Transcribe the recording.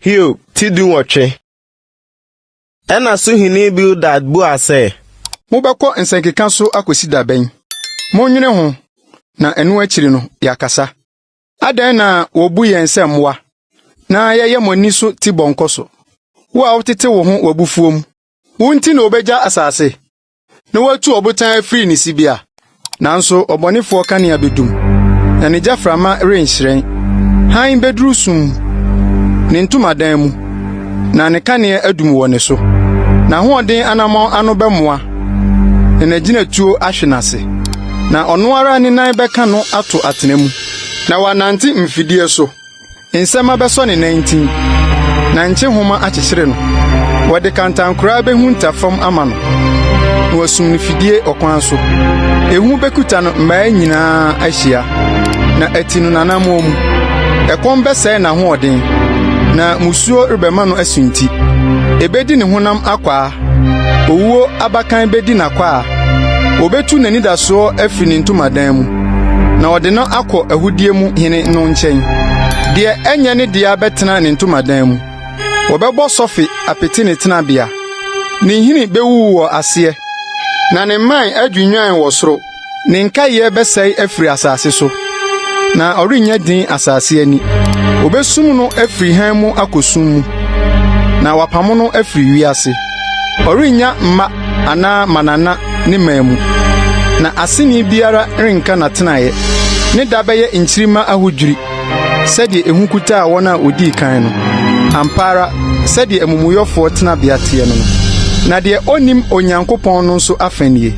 Hiob ti 18. Ɛnna Suhini Bildad buaa sɛ. Mobɛkɔ nsɛnkeka so akosi da bɛn? Monnwene ho, na ɛno akyiri no, yɛakasa. Adɛn na wobu yɛn sɛ mmoa, na yɛyɛ mo ani so tibɔnkɔso? Wo a wotete wo ho w'abufuo mu, wo nti na wobegya asase, na wɔatu ɔbotan afiri ne sibea? Nanso ɔbɔnefoɔ kanea bedum, na ne gyaframa renhyerɛn. Hann beduru sum mu, ne ntomadan mu, na ne kanea adum wɔ ne so. N'ahoɔden anammɔn ano bɛmoa, na n'agyinatuo ahwe n'ase. Na ɔno ara ne nan bɛka no ato atena mu, na wanante mfidie so. Nsɛmma bɛsɔ ne nantin, na nkyehoma akyekyere no. Wɔde kantankoraa behunta fam ama no, na wɔasum no fidie ɔkwan so. Ehu bekuta no mmaa nyinaa ahyia, na ati no n'anammɔn mu. Ɛkɔm bɛsɛe n'ahoɔden, na mmusuo rebɛma no asunti. Ebedi ne honam akwaa, owuo abakan bedi n'akwaa. Wobetu n'anidasoɔ afiri ne ntomadan mu, na wɔde no akɔ ahudeɛ mu hene no nkyɛn. Deɛ ɛnyɛ ne dea bɛtena ne ntomadan mu. Wɔbɛbɔ sɔfe apete ne tenabea. Ne nhini bewuwu wɔ aseɛ, na ne mman adwinnwan wɔ soro. Ne nkaeɛ bɛsɛe afiri asase so, na ɔrennya din asase ani. Wobesum no afiri hann mu akɔ sum mu, na wɔapamo no afiri wiase. Ɔrennya mma anaa mmanana ne man mu, na aseni biara renka n'atenaeɛ. Ne da bɛyɛ nkyirimma ahodwiri sɛdeɛ ehu kutaa wɔn a wodii kan no. Ampa ara, sɛdeɛ amumuyɛfoɔ tenabea teɛ no no. Na deɛ onnim Onyankopɔn no nso afa nie.